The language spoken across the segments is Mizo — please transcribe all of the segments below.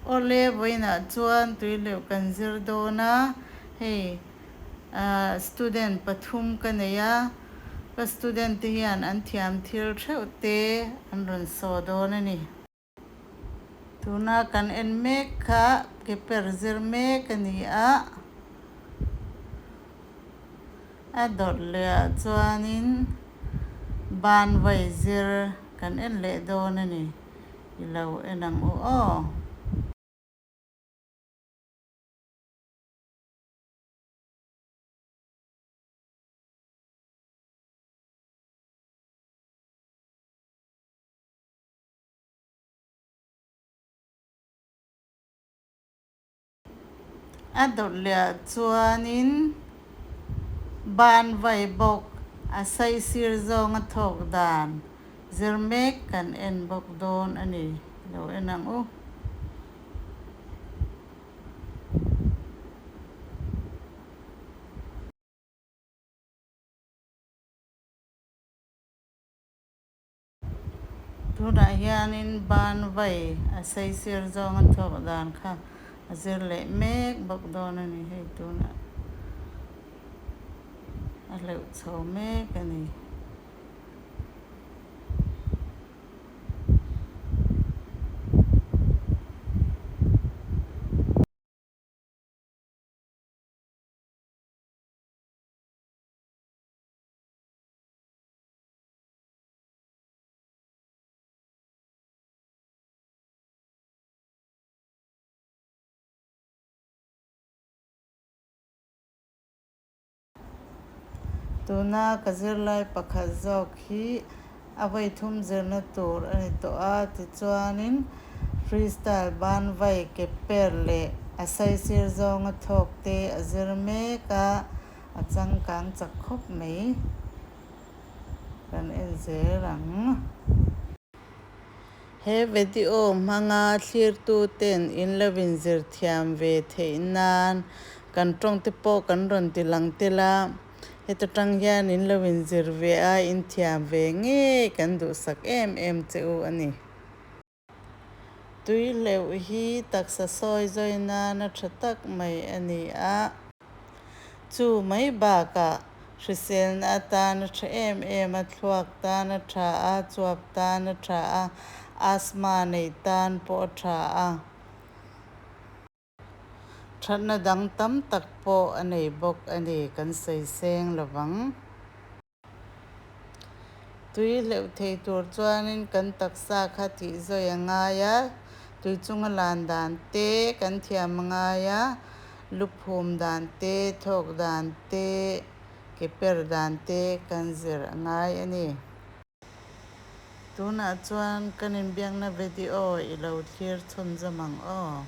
Awle vawiinah chuan tuileuh kan zir dawn a, hei ahh student pathum ka nei a, ka student te hian an thiam thil theuh te an rawn saw dawn a ni. Tuna kan en mek kha ke per zir mek a ni a, a dawt leh ah chuanin ban vai zir kan en leh dawn a ni. I lo en ang u aw. A dawt leh chuanin ban vai bawk a saisir zawnga thawk dan zir mek kan en bawk dawn a ni. Lo en ang u. Tunah hianin ban vai a saisir zawnga thawk dan kha a zir leh mek bawk dawn a ni. Hei tunah a hleuh chho mek a ni. Tuna ka zirlai pakhat zawk hi a vawi thum zirna tur a ni tawh a, tichuanin freestyle ban vai ke per leh a saisir zawnga thawk te a zir mek a, a changkang chak khawp mai. Kan en zel ang. He video hmanga thlirtu ten in lo inzir thiam ve theih nan kan tawng te pawh kan rawn ti lang tel a, heta tang hian in lo inzir ve a, in thiam ve ngei kan duhsak em em che u a ni. Tui hleuh hi taksa sawi zawi nana tha tak mai a ni a. Chu mai bakah hriselna atana tha em em a, thluak tan a tha a, chuap tan a tha a, asthma nei tan pawh a tha a. Thatna dang tam tak pawh a nei bawk a ni, kan sawi seng lovang. Tui hleuh thei tur chuanin kan taksa kha tih zawi a ngai a, tui chunga lan dan te kan thiam a ngai a, luphum dan te, thawk dan te, ke per dan te kan zir a ngai a ni. Tunah chuan kan inbiakna video i lo thlir chhunzawm ang aw.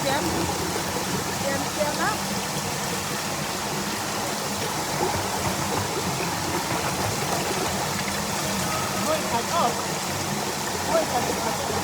Siam siam siam a. Vawi khat aw. Vawi khat khat.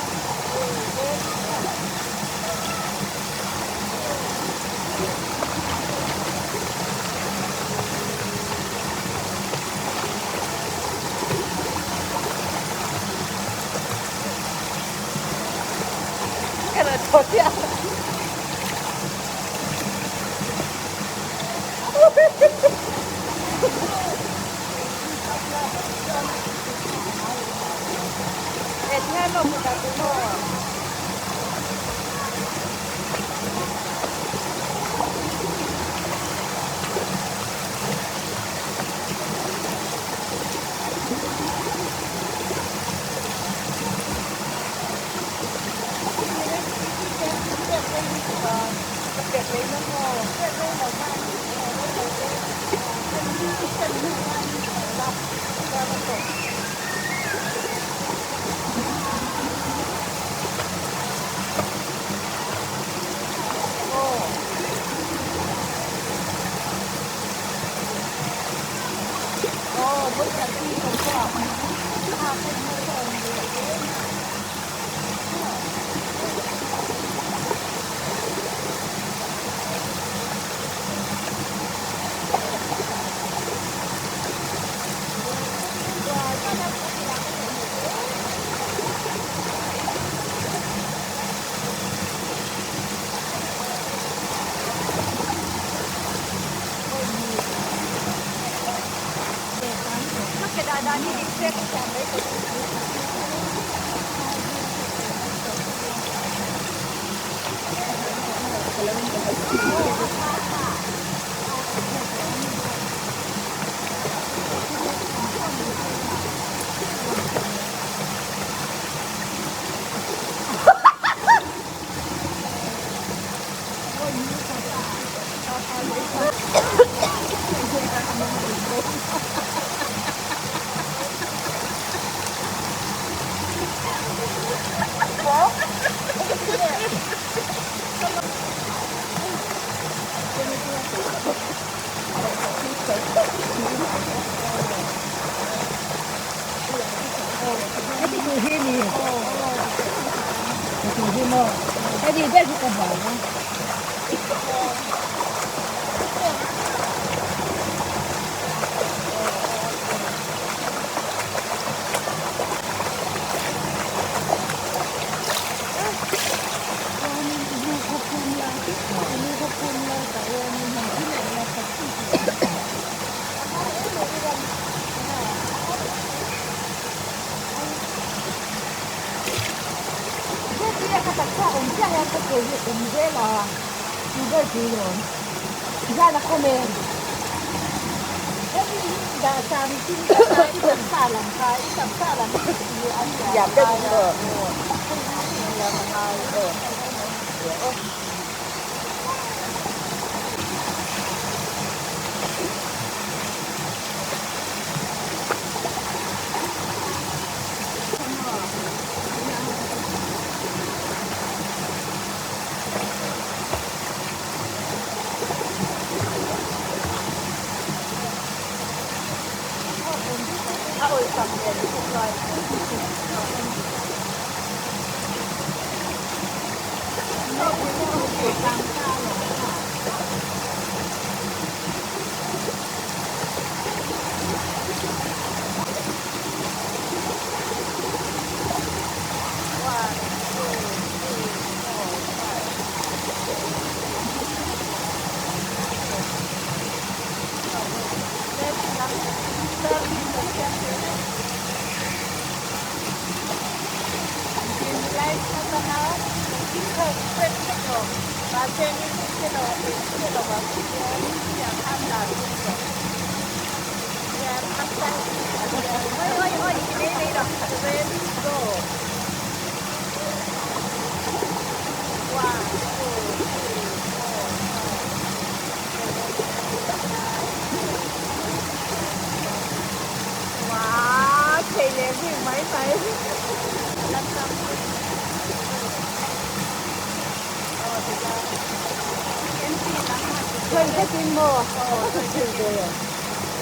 Sawi vekin maw a va chhun ve.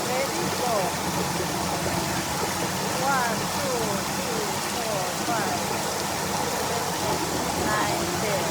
Ready go. One two three four five six seven eight nine ten.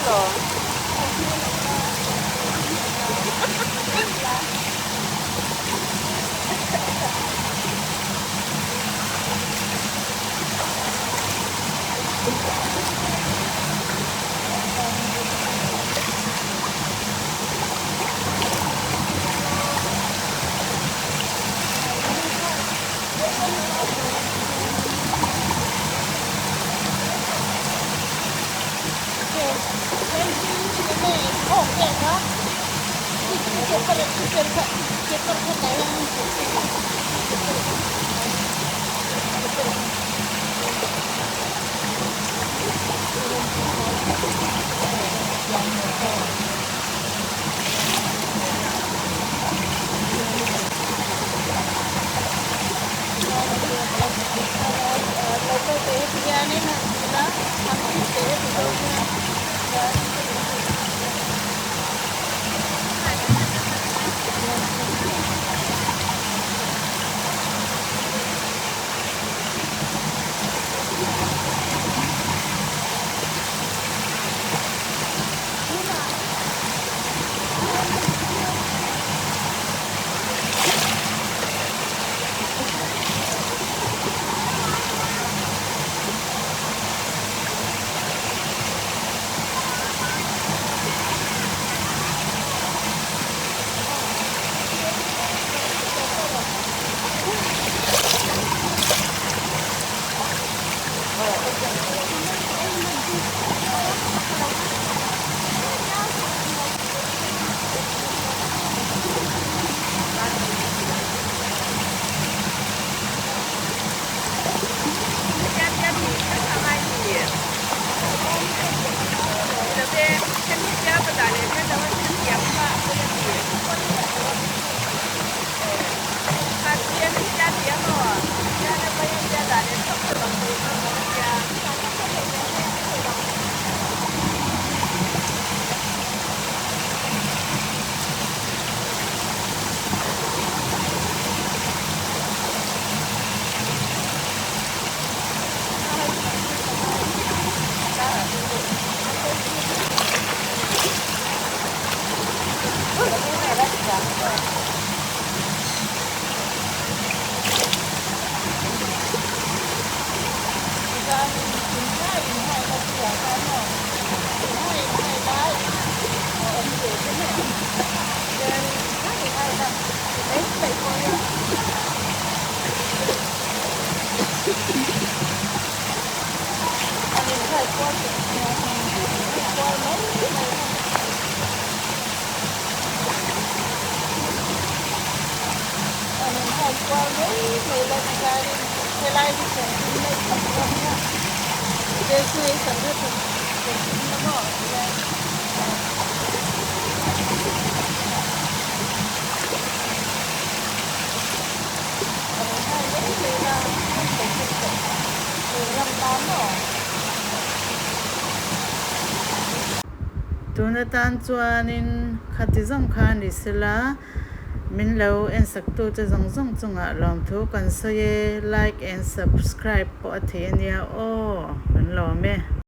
lawm. Tun atan chuanin khati zawng kha ni sela min lo ensaktute zawng zawng chungah lawmthu kan sawi e, like and subscribe pawh a thei ania aw, kan lawm e.